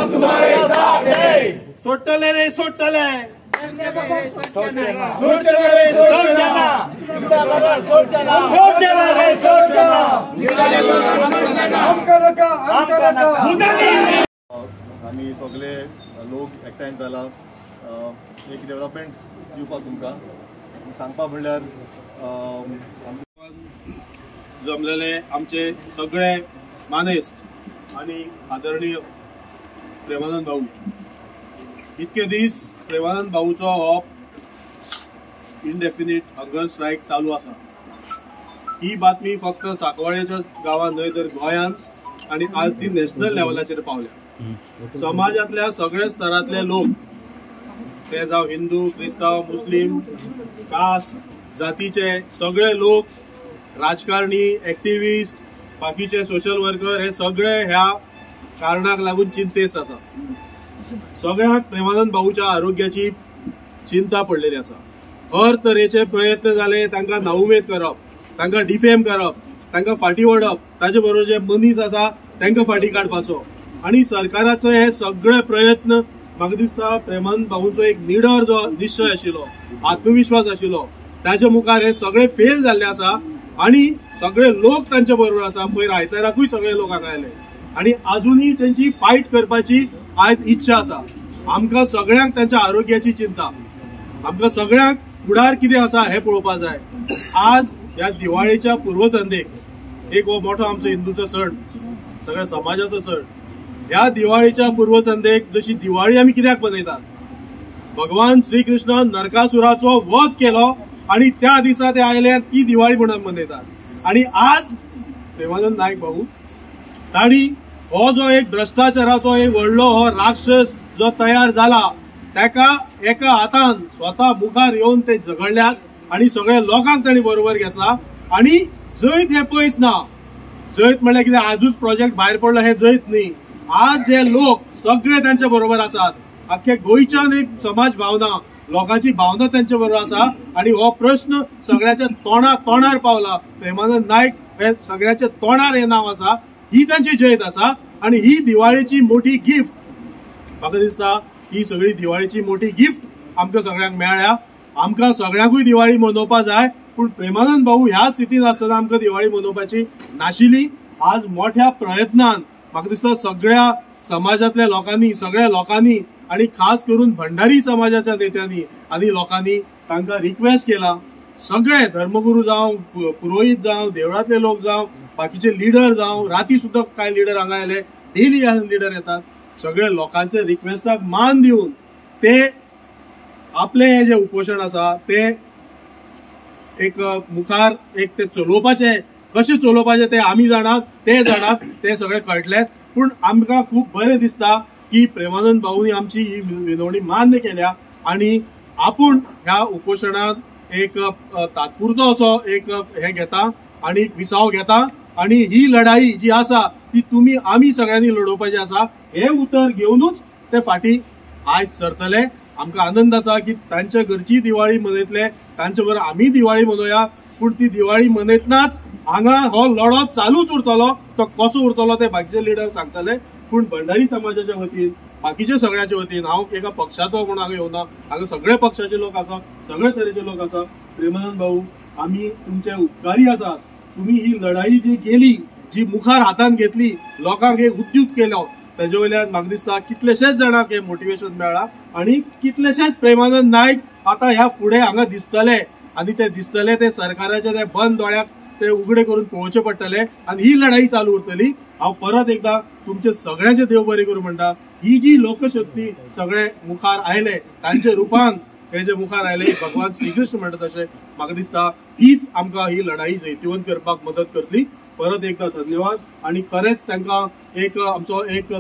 हम तुम्हारे साथ हैं। सोडटले रे सोडटले, सोडटले रे सोडटला, सोडटला रे सोडटला। आमी सगळे लोक एकठांय जाला एक डेव्हलपमेंट दिवपाक तुमकां सांगपा म्हणल्यार जमलेले आमचे सगळे मानेस्त आणि आदरणीय प्रेमानंद भाऊ। इतके दीस प्रेमानंद भाऊचो हो इनडेफिनीट हंगर स्ट्रायक चालू आसा। ही बातमी फक्त साकवाळेच्या गांवांत न्हय तर गोंयांत आनी आज ती नॅशनल लेवलाचेर पावल्या। समाजांतल्या सगळ्या स्तरांतले लोक, ते जावं हिंदू, क्रिस्तांव, मुस्लीम, कास्ट, जातीचे सगळे लोक, राजकारणी, एक्टिविस्ट, बाकीचे सोशल वर्कर हे सगळे ह्या कारणाक लागून चिंतेस्त आसा। सगळ्यांक प्रेमानंद भाऊच्या आरोग्याची चिंता पडलेली आसा। हर तरेचे प्रयत्न जाले तांकां नाउमेद करप, तांकां डिफेम करप, तांकां फाटी ओडप, ताजे बरोबर जे मनीस आसा तांकां फाटी काडपाचो आनी सरकाराचो हे सगळे प्रयत्न म्हाका दिसता प्रेमानंद भाऊचो एक निडर जो निश्चय आशिल्लो, आत्मविश्वास आशिल्लो, ताजे मुखार हे सगळे फेल जाल्ले आसा आनी सगळे लोक तांचे बरोबर आसा। पयर आयताराकूय सगळे लोक हांगा आयले आनी आजुनूय तेंची फायट करपाची आयज इच्छा आसा। आमकां सगळ्यांक तांच्या आरोग्याची चिंता, आमकां सगळ्यांक फुडार कितें आसा हें पळोवपाक जाय। आज ह्या दिवाळेच्या पूर्वसंध्येक एक हो मोठो आमचो हिंदूचो सण, सगळ्या समाजाचो सण, ह्या दिवाळेच्या पूर्वसंध्येक जशी दिवाळी आमी कित्याक मनयतात, भगवान श्रीकृष्णान नरकासुराचो वध केलो आनी त्या दिसा ते आयले, ती दिवाळी म्हणून मनयतात। आनी आज प्रेमानंद नायक भाऊ तांणी हो जो एक भ्रष्टाचाराचो एक व्हडलो हो राक्षस जो तयार जाला ताका एका हातान स्वता मुखार येवन ते झगडल्यात आनी सगळ्या लोकांक तांणी बरोबर घेतला आनी जैत हें पयस ना। जैत म्हणल्यार कितें आजूच प्रोजेक्ट भायर पडलो हें जैत न्ही। आज जे लोक सगळे तांच्या बरोबर आसात, आख्खे गोंयच्यान एक समाज भावना, लोकांची भावना तांच्या बरोबर आसा आनी हो प्रश्न सगळ्याच्या तोंडार पावला। प्रेमानंद नायक हे सगळ्याच्या तोंडार हे नांव आसा, ही तांची जैत आसा आनी ही दिवाळेची मोठी गिफ्ट म्हाका दिसता। ही सगळी दिवाळेची मोठी गिफ्ट आमकां सगळ्यांक मेळ्ळ्या। आमकां सगळ्यांकूय दिवाळी मनोवपा जाय, पूण प्रेमानंद भाऊ ह्या स्थितीन आसतना आमकां दिवाळी मनोवपाची नाशिल्ली। आज मोठ्या प्रयत्नान म्हाका दिसता सगळ्या समाजांतल्या लोकांनी, सगळ्या लोकांनी आनी खास करून भंडारी समाजाच्या नेत्यांनी आनी लोकांनी तांकां रिक्वेस्ट केला, सगळे धर्मगुरू जावं, पुरोहीत जावं, देवळांतले लोक जावं, बाकीचे लिडर जावं, राती सुद्दां कांय लिडर हांगा आयले, डेली लिडर येतात, सगळे लोकांचे रिक्वेस्टाक मान दिवन ते आपले हे जे उपोशण आसा ते एक मुखार एक ते चलोवपाचे, कशें चलोवपाचें ते आमी जाणात, ते जाणात, ते सगळे कळटलेच। पूण आमकां खूब बरें दिसता की प्रेमानंद भाऊनी आमची ही विनवणी मान्य केल्या आनी आपूण ह्या उपोशणांत एक तात्पुरतो असो एक हे घेता आनी विसाव घेता आनी ही लढाई जी आसा ती तुमी आमी सगळ्यांनी लडोवपाची आसा हे उतर घेवनूच ते फाटी आयज सरतले। आमकां आनंद आसा की तांच्या घरची दिवाळी मनयतले, तांचे बरोबर आमी दिवाळी मनोया, पूण ती दिवाळी मनयतनाच हांगा हो लढो चालूच उरतलो। तो कसो उरतलो ते बाकीचे लिडर सांगतले, पूण भंडारी समाजाच्या वतीन, बाकीच्या सगळ्याच्या वतीन, हांव एका पक्षाचो म्हूण हांगा येवना, हांगा सगळे पक्षाचे लोक आसा, सगळे तरेचे लोक आसा। प्रेमानंद भाऊ, आमी तुमचे उपकारी आसात। तुमी ही लढाई जी केली, जी मुखार हातान घेतली, लोकांक एक उद्युक्त केलो, ताजे वयल्यान म्हाका दिसता कितलेशेच जाणांक हें मोटिवेशन मेळ्ळां आनी कितलेशेच प्रेमानंद नायक आतां ह्या फुडें हांगा दिसतले आनी ते दिसतले ते सरकाराच्या ते बंद दोळ्याक ते उगडे करून पळोवचे पडटले आनी ही लढाई चालू उरतली। हांव परत एकदां तुमचे सगळ्यांचे देव बरें करूं म्हणटा, ही जी लोकशक्ती सगळे मुखार आयले तांचे रुपान हे जे मुखार आयले भगवान श्रीकृष्ण म्हणटा तशें म्हाका दिसता हीच आमकां ही लढाई जैतिवंत करपाक मदत करतली। परत एकदां धन्यवाद आनी खरेंच तांकां एक आमचो एक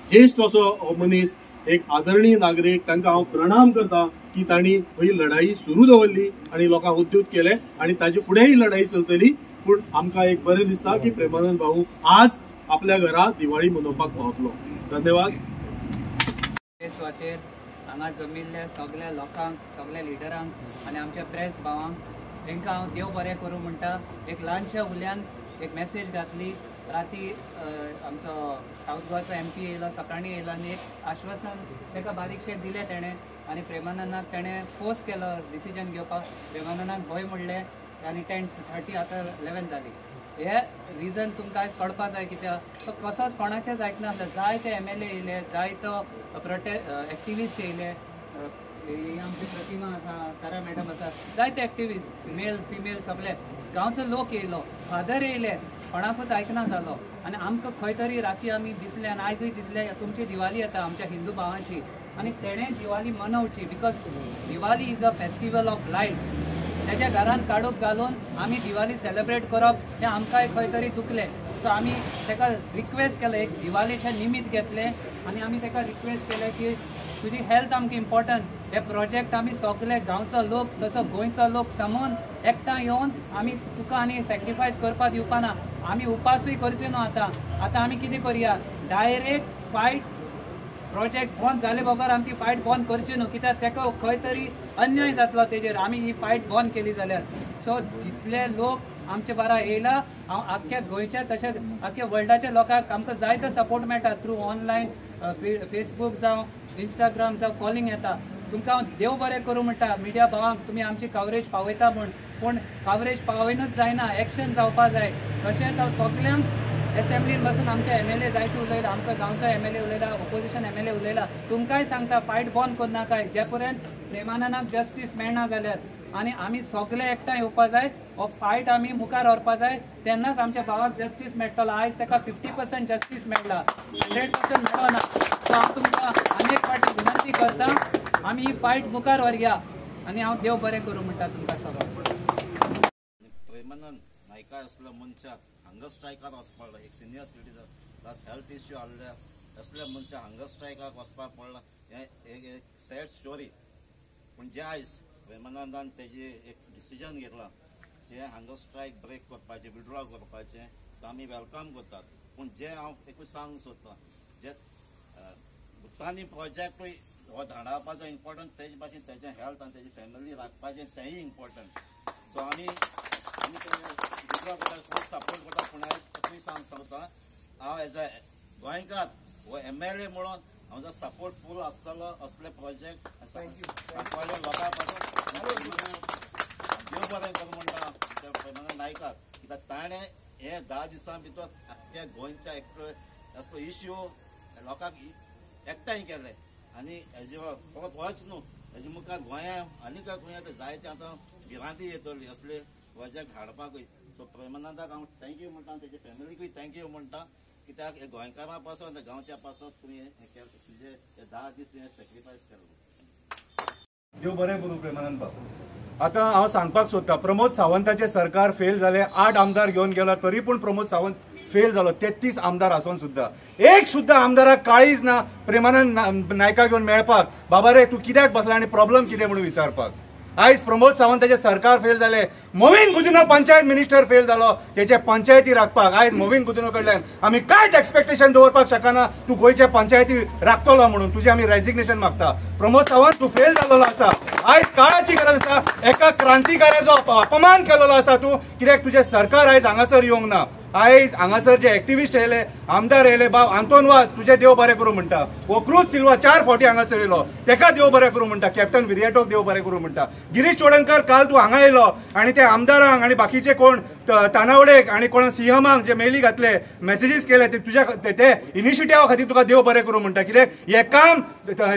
ज्येश्ठ असो मनीस, एक आदरणीय नागरीक, तांकां हांव प्रणाम करता की तांणी ही लढाई सुरू दवरली आनी लोकांक उद्युक्त केले आनी ताजे फुडें ही लढाई चलतली। पूण आमकां एक बरें दिसता की प्रेमानंद भाऊ आज आपल्या घरा दिवाळी मनोवपाक पावतलो। धन्यवाद। सुवातेर हांगा जमिल्ल्या सगळ्या लोकांक, सगळ्या लिडरांक आनी आमच्या प्रेस भावांक तांकां हांव देव बरें करूं म्हणटा। एक ल्हानशा उल्यान एक मॅसेज घातली राती आमचो सावथ गोवाचो MP येयलो, सकाळीं येयलो आनी एक आश्वासन ताका बारीकशें दिलें तेणें आनी प्रेमानंदाक तेणें फोर्स केलो डिसिजन घेवपाक. प्रेमानंदाक भंय म्हणलें आनी 10:30 आतां 11 जाली. हे रिजन तुमकां आयज कळपा जाय कित्याक तो कसोच कोणाचेंच आयकनासलो. जायते MLA येयले, जायतो एक्टिविस्ट येयले, ही आमची प्रतिमा आसा, तारा मॅडम आसा, जायते एक्टिविस्ट मेल फिमेल सगळे गांवचो लोक येयलो, फादर येयले, कोणाकूच आयकना जालो. आनी आमकां खंय तरी राती आमी दिसले आनी आयजूय दिसले तुमची दिवाळी येता आमच्या हिंदू भावांची आनी तेणें Diwali मनोवची because Diwali is a festival of light. तेज्या घरान काडूक घालून आमी दिवाळी सेलिब्रेट करप हें आमकांय खंय तरी दुखलें. सो आमी ताका रिक्वेस्ट केलें, एक दिवाळीचें निमीत घेतलें आनी आमी ताका रिक्वेस्ट केलें की तुजी हेल्थ आमकां इम्पॉर्टंट, हे प्रोजेक्ट आमी सगळे गांवचो लोक तसो गोंयचो लोक समोन एकठांय येवन आमी तुका आनी सॅक्रिफायस करपाक दिवपा ना, आमी उपासूय करचे न्हू. आतां आतां आमी कितें करया, डायरेक्ट फायट प्रोजेक्ट बंद जाले बगर आमची फायट बंद करची न्हू कित्याक ताका खंय तरी अन्याय जातलो तेजेर आमी ही फायट बंद केली जाल्यार. सो जितले लोक आमचे बारा येयला, हांव आख्ख्या गोंयच्या तशेंच आख्ख्या वर्ल्डाच्या लोकांक आमकां जायतो सपोर्ट मेळटा थ्रू ऑनलायन, फेसबूक जावं इंस्टाग्राम जावं कॉलिंग येता. तुमकां हांव देव बरें करूं म्हणटा मिडिया भावांक, तुमी आमची कवरेज पावयता म्हूण, पूण कवरेज पावयनूच जायना, एक्शन जावपा जाय. तशेंच हांव सगल्यांक एसेंब्लीन बसून आमचे MLA जायते उलयला, आमचो गांवचो MLA उलयला, ओपोजिशन MLA उलयला, तुमकांय सांगता फायट बंद करनाकाय जे पर्यंत प्रेमानंदाक जस्टीस मेळना जाल्यार. आनी आमी सगळे एकठांय येवपा जाय, हो फायट आमी मुखार व्हरपा जाय, तेन्नाच आमच्या भावाक जस्टीस मेळटलो. आयज ताका 50% जस्टीस मेळ्ळा, 100% मेळना. सो हांव तुमकां आनी एक फावटी विनंती करता, आमी ही फायट मुखार व्हरया आनी हांव देव बरें करूं म्हणटा तुमकां सगळ्यांक. प्रेमानंद नायका असल्या मनशाक हंगर स्ट्रायकार वचपाक पडला, एक senior citizen plus health issue आहल्या असल्या मनशाक हंगर स्ट्रायकाक वचपाक पडला, हें एक सॅड स्टोरी. पूण जे आयज प्रेमानंदान तेजी एक डिसिजन घेतला जें हंगर स्ट्रायक ब्रेक करपाचें, विड्रॉ करपाचें, सो आमी welcome करतात. पूण जें हांव एकूच सांगूंक सोदतां, जे भुतानी प्रोजेक्टूय हो धाडावपाचो इम्पॉर्टंट, तेजे भाशेन तेजें हेल्थ आनी तेजी फॅमिली राखपाचें तेंय इम्पॉर्टंट. सो आमी आमी विड्रॉ करता, फूल सपोर्ट करता. पूण हांव सांग सांगता, हांव एज अ गोंयकार हो MLA म्हणून आमचो सपोर्ट फूल आसतलो असले प्रोजेक्ट सांकवाळे लोकां पासून. देव बरें करूं म्हणटा प्रेमानंद नायकाक, कित्याक ताणें हे 10 दिसां भितर आख्ख्या गोंयच्या एक असलो इश्यू लोकांक एकठांय केले. आनी हेजे फकत होच न्हू, हेजे मुखार गोंया आनी गोंयांत जायते आतां भिरांती येतली असले प्रोजेक्ट हाडपाकूय. सो प्रेमानंदाक हांव thank you म्हणटा, तेजे फॅमिलीकूय thank you म्हणटा, कित्याक हे गोंयकारां पासत गांवच्या पासत तुवें हें केलें, तुजे 10 दीस तुवें सॅक्रिफायस केलो. देव बरें करूं प्रेमानंद बाब. आतां हांव सांगपाक सोदता, प्रमोद सावंताचें सरकार फेल जालें, 8 आमदार घेवन गेलो तरी पूण प्रमोद सावंत फेल जालो, 33 आमदार आसून सुद्दां एक सुद्दां आमदाराक काळीज ना प्रेमानंद नायका घेवन मेळपाक, बाबा रे तूं कित्याक बसला आनी प्रॉब्लम कितें म्हणून विचारपाक. आयज प्रमोद सावंताचें सरकार फेल जालें, मोविन गुदिन्हो पंचायत मिनिस्टर फेल जालो तेचे पंचायती राखपाक. आयज मोविन गुदिन्हो कडल्यान आमी कांयच एक्सपेक्टेशन दवरपाक शकना तूं गोंयचे पंचायती राखतलो म्हणून, तुजें आमी रेजिग्नेशन मागता. प्रमोद सावंत तूं फेल जालोलो आसा, आयज काळाची गरज आसा, एका क्रांतिकार्याचो अपमान केलेलो आसा तूं, कित्याक तुजें सरकार आयज हांगासर येवंक ना. आयज हांगासर जे एक्टिविस्ट येयले, आमदार येयले, बाब आंतोन वाज तुजें देव बरें करूं म्हणटा, हो क्रूज सिल्वा 4 फावटी हांगासर येयलो तेका देव बरें करूं म्हणटा, कॅप्टन विरियाटोक देव बरें करूं म्हणटा, गिरीश चोडणकर काल तूं हांगा येयलो आनी ते आमदारांक आनी बाकीचे कोण तानावडेक आनी कोण सीएमाक जे मेली घातले, मॅसेजीस केले, ते तुज्या ते इनिशिएटिवा खातीर तुका देव बरें करूं म्हणटा. कित्याक हें काम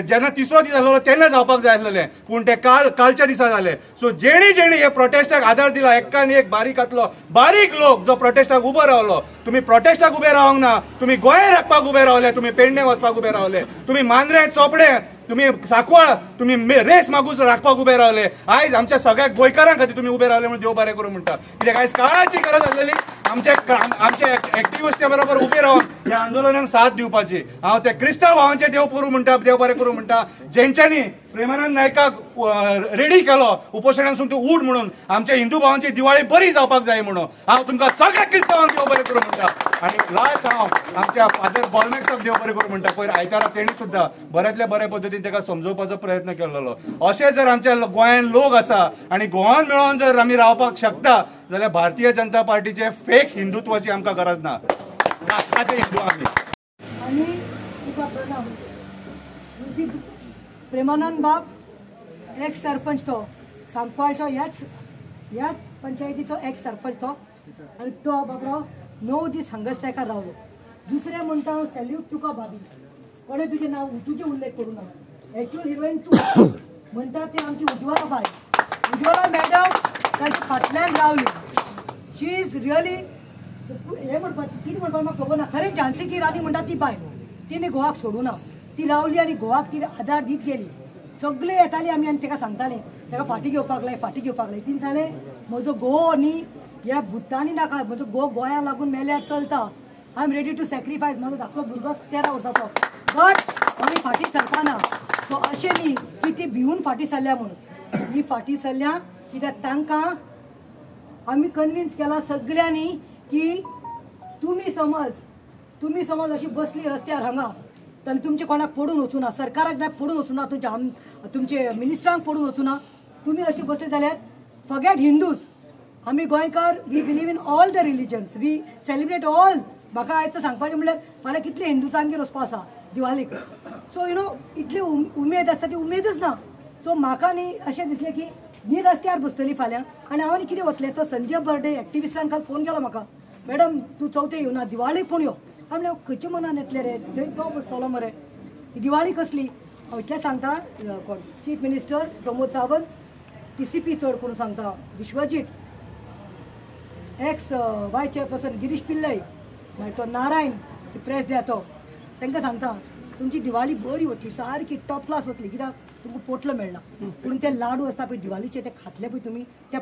जेन्ना तिसरो दीस आसलो तेन्ना जावपाक जाय आसलेलें, पूण तें कालच्या दिसा जालें. सो जेणी जेणी हे प्रोटेस्टाक आदार दिला, एकान एक बारीकांतलो बारीक लोक जो प्रोटेस्टाक उबो रावलो, तुमी प्रोटेस्टाक उबे रावंक ना, तुमी गोंय राखपाक उबे रावले, तुमी पेडणे वचपाक उबे रावले, तुमी मांद्रें चोपडे, तुमी सांकवाळ, तुमी रेस मागूस राखपाक उबे रावले. आयज आमच्या सगळ्या गोंयकारां खातीर तुमी उबे रावले म्हणून देव बरें करूं म्हणटा. कित्याक आयज काळाची गरज आसलेली आमचे आमचे एक्टिविस्टा बरोबर उबे रावन ह्या आंदोलनाक साथ दिवपाची. हांव त्या क्रिस्तांव भावांचे देव करूं म्हणटा, देव बरें करूं म्हणटा, जेंच्यांनी प्रेमानंद नायकाक रेडी केलो उपोशणांसून तूं उठ म्हणून, आमच्या हिंदू भावांची दिवाळी बरी जावपाक जाय म्हणून हांव तुमकां सगळ्या क्रिस्तांवांक देव बरें करूं म्हणटा. आनी लास्ट हांव आमच्या फादर बॉलमॅक्साक देव बरें करूं म्हणटा, पयर आयतारा तेणी सुद्दां बऱ्यांतल्या बऱ्या पद्दतीन ताका समजोवपाचो प्रयत्न केल्लो. अशें जर आमच्या गोंयांत लोक आसा आनी गोवान मेळोन जर आमी रावपाक शकता जाल्यार भारतीय जनता पार्टीचे फेक हिंदुत्वाची आमकां गरज ना. नाचपाचे हिंदू आमी. आनी तुका प्रणाम. प्रेमानंद बाब एक्स सरपंच तो सांकवाळचो, ह्याच पंचायतीचो एक्स सरपंच तो, आनी तो बाबडो 9 दीस हंगर स्ट्रायकार रावलो. दुसरें म्हणटा हांव सॅल्यूट तुका भाभी, कोणें तुजें नांव तुजें उल्लेख करूं ना, एक्चुअल हिरोईन तूं म्हणटा ती आमची उज्वला बाय, उज्वला मॅडम तांच्या फाटल्यान रावली. शी is really हें म्हणपाचें कितें म्हणपाक म्हाका खबर ना, खरें झांसी की राणी म्हणटा ती बाय, तिणें गोवाक सोडूं ना, ती रावली आनी गोवाक ती आदार दीत गेली. सगळे येताली आमी आनी ताका सांगताले ताका फाटीं घेवपाक लाय, फाटीं घेवपाक लाय. तिणें सांगलें म्हजो घोव न्ही ह्या भुतांनी नाका, म्हजो घोव गोंया लागून मेल्यार चलता, I am ready to sacrifice. म्हजो धाकलो भुरगो 13 वर्साचो, बट आमी फाटीं सरपाना. सो अशें न्ही की ती भिवून फाटीं सरल्या म्हणून, ही फाटीं सरल्या कित्याक तांकां आमी कन्विन्स केला सगळ्यांनी की तुमी समज अशी बसली रस्त्यार हांगा आनी तुमचे कोणाक पडून वचूना, सरकाराक जाय पडून वचूना, तुमचे मिनिस्टरांक पडून वचूना, तुमी अशी बसली जाल्यार फॉरगेट हिंदूज, आमी गोंयकार we believe in all the religions, we celebrate all. म्हाका आयज सांगपाचें म्हणल्यार फाल्यां कितले हिंदूजांगेर वचपा आसा दिवाळीक, सो you know इतली उमेद आसता ती उमेदच ना. सो म्हाका न्ही अशें दिसलें की ही रस्त्यार बसतली फाल्यां आनी हांव आनी कितें वतलें. तो संजय बर्डे एक्टिविस्टान काल फोन केलो म्हाका, मॅडम तूं चवथे येवना दिवाळीक पूण यो. हांव म्हणलें खंयच्या मनान येतलें रे, थंय तो बसतलो मरे, दिवाळी कसली. हांव इतलें सांगता कोण chief minister Pramod Sawant, PCP चड करून सांगता Vishwajit, ex vice chairperson Girish Pillai, मागीर तो नारायण प्रेस द्या तो, तांकां सांगता तुमची दिवाळी बरी वतली, सारकी टॉप क्लास वतली, कित्याक तुमकां पोटलो मेळना, पूण ते लाडू आसता पळय दिवाळीचे ते खातले पळय तुमी त्या